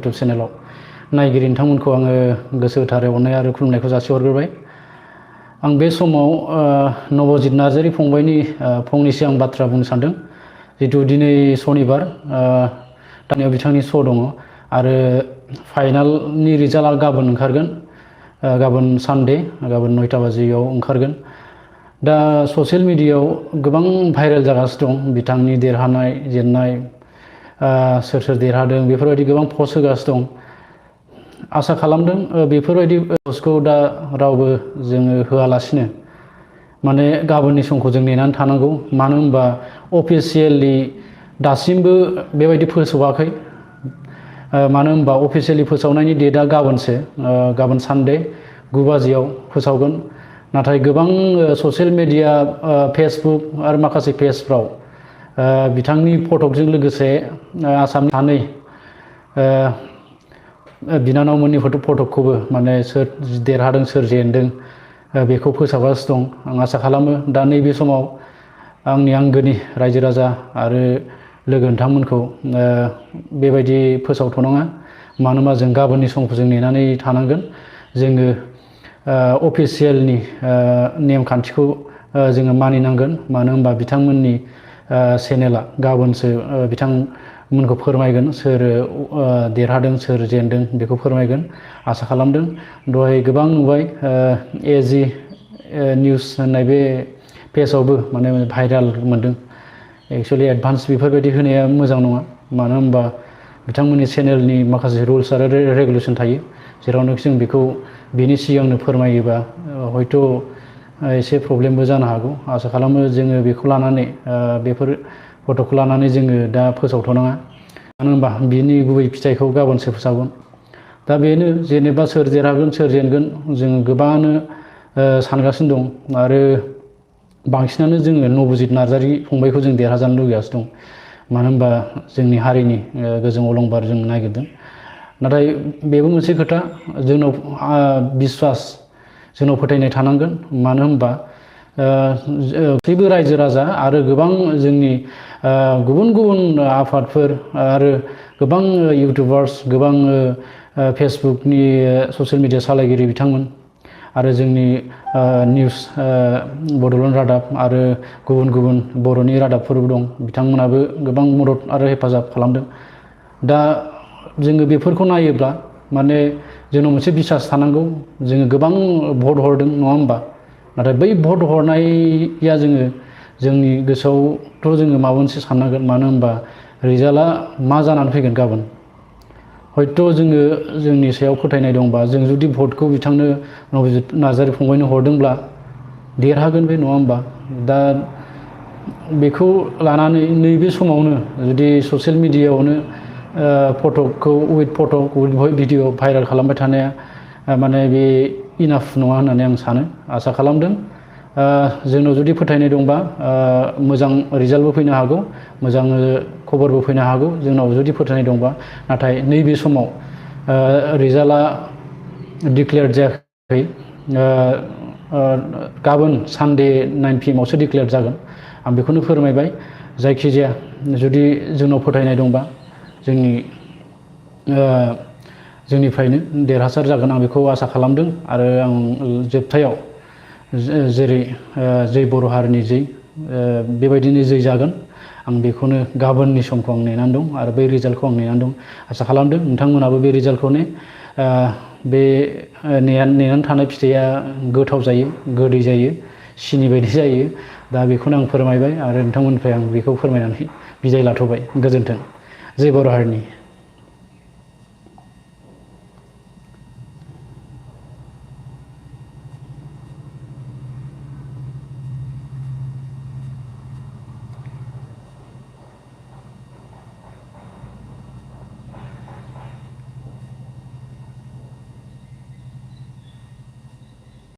YouTube चेनेलाव नायगिरि नोंथांमोनखौ आङो गोसो गोथारै अननाय आरो खुलुमनायखौ जासिहरग्रोबाय। आं बे समाव नबजित नार्जारी फंबायनि फंनैसो आं बाथ्रा बुंनो सानदों। जितु दिनै सनिबार दानियाव बिथांनि श' दङ आरो फाइनालनि रिजाल्टआ गाबोन ओंखारगोन। गाबोन सानडे, गाबोन 9टा बाजियाव ओंखारगोन। दा ससियेल मिडियायाव गोबां भाइरेल जागासिनो दं बिथांनि देरहानाय जेननाय, सोर सोर देरहादों बेफोरबायदि गोबां पस्ट होगासिनो दं। आसा खालामदों बेफोरबायदि पस्टखौ दा रावबो जोङो होआलासिनो माने गाबोननि समखौ जों नेनानै थानांगौ। मानो होनबा अफिसियेलि दासिमबो बेबायदि फोसावाखै। मानो होनबा अफिसियेलि फोसावनायनि डेटआ गाबोनसो, गाबोन सानडे 9 बाजियाव फोसावगोन। नाथाय गोबां ससियेल मिडिया, फेसबुक आरो माखासे पेजफ्राव बिथांनि फटकजों लोगोसे आसामनि सानै बिनानावमोननि फटकखौबो माने सोर देरहादों सोर जेनदों बेखौ फोसावगासिनो दं। आं आसा खालामो दा नैबे समाव आंनि आंगोनि रायजो राजा आरो लोगो नोंथांमोनखौ बेबायदि फोसावथ'नाङा। मानो होनबा जों गाबोननि समखौ जों नेनानै थानांगोन। जोङो अफिसियेलनि नेमखान्थिखौ जोङो मानिनांगोन। मानो होनबा बिथांमोननि चेनेला गाबोनसो बिथांमोनखौ फोरमायगोन सोर देरहादों सोर जेनदों बेखौ फोरमायगोन आसा खालामदों। दहाय गोबां नुबाय एजि निउस होननाय बे पेजावबो माने भाइराल मोनदों। एक्सुवेलि एडभान्स बेफोरबायदि होनाया मोजां नङा। मानो होनबा बिथांमोननि चेनेलनि माखासे रुल्स आरो रेगुलेसन थायो, जेरावनोखि जों बेखौ बेनि सिगांनो फोरमायोबा हयथ' एसे प्रब्लेमबो जानो हागौ। आसा खालामो जोङो बेखौ लानानै बेफोर फटकखौ लानानै जोङो दा फोसावथ'नाङा। मानो होनबा बिनि गुबै फिथाइखौ गाबोनसो फोसावगोन। दा बेनो जेनेबा सोर देरहागोन सोर जेनगोन जोङो गोबाङानो सानगासिनो दं आरो बांसिनानो जोङो नबजित नार्जारी फंबायखौ जों देरहाजानो लुगैगासिनो दं। मानो होनबा जोंनि हारिनि गोजों अलंबार जों नागिरदों। नाथाय बेबो मोनसे खोथा, जोंनाव बिस्वास, जोंनाव फोथायनाय थानांगोन। मानो होनबा गासैबो रायजो राजा आरो गोबां जोंनि गुबुन गुबुन आफादफोर आरो गोबां इउटुबार्स, गोबां फेसबुकनि ससियेल मिडिया सालायगिरि बिथांमोन आरो जोंनि निउस बड'लेण्ड रादाब आरो गुबुन गुबुन बर'नि रादाबफोरबो दं, बिथांमोनाबो गोबां मदद आरो हेफाजाब खालामदों। दा जोङो बेफोरखौ नायोब्ला माने जोंनाव मोनसे बिसास थानांगौ। जोङो गोबां भट हरदों नङा होमबा? नाथाय बै भट हरनाया जोंनि गोसोआवथ' जोङो माबा मोनसे साननांगोन। मानो होनबा रिजाल्टआ मा जानानै फैगोन गाबोन। हयथ' जोङो जोंनि सायाव फोथायनाय दंबा जों जुदि भटखौ बिथांनो नबजित नार्जारी फंबायनो हरदोंब्ला देरहागोन बे, नङा होमबा? दा बेखौ लानानै नैबे समावनो जुदि ससियेल मिडियायावनो फटकखौ उइथ फटक उइथ भिडिअ भाइरेल खालामबाय थानाया माने बे इनाफ नङा होननानै आं सानो। आसा खालामदों जोंनाव जुदि फोथायनाय दंबा मोजां रिजाल्टबो फैनो हागौ, मोजां खबरबो फैनो हागौ जोंनाव जुदि फोथायनाय दंबा। नाथाय नैबे समाव रिजाल्टआ डिक्लेयार जायाखै। गाबोन सानडे 9 PM आवसो डिक्लेयार जागोन। आं बेखौनो फोरमायबाय। जायखिजाया जुदि जोंनाव फोथायनाय दंबा जोंनिफ्रायनो देरहासार जागोन आं बेखौ आसा खालामदों। आरो आं जोबथायाव जेरै जै बर' हारिनि जै बेबायदिनो जै जागोन आं बेखौनो गाबोननि समखौ आं नेनानै दं आरो बै रिजाल्टखौ आं नेनानै दं। आसा खालामदों नोंथांमोनाबो बे रिजाल्टखौ बे नेनानै थानाय फिथाइया गोथाव जायो, गोदै जायो, सिनि बायदि जायो। दा बेखौनो आं फोरमायबाय आरो नोंथांमोननिफ्राय आं बेखौ फोरमायनानै बिदाय लाथ'बाय। गोजोन्थों। जै बर' हारिनि।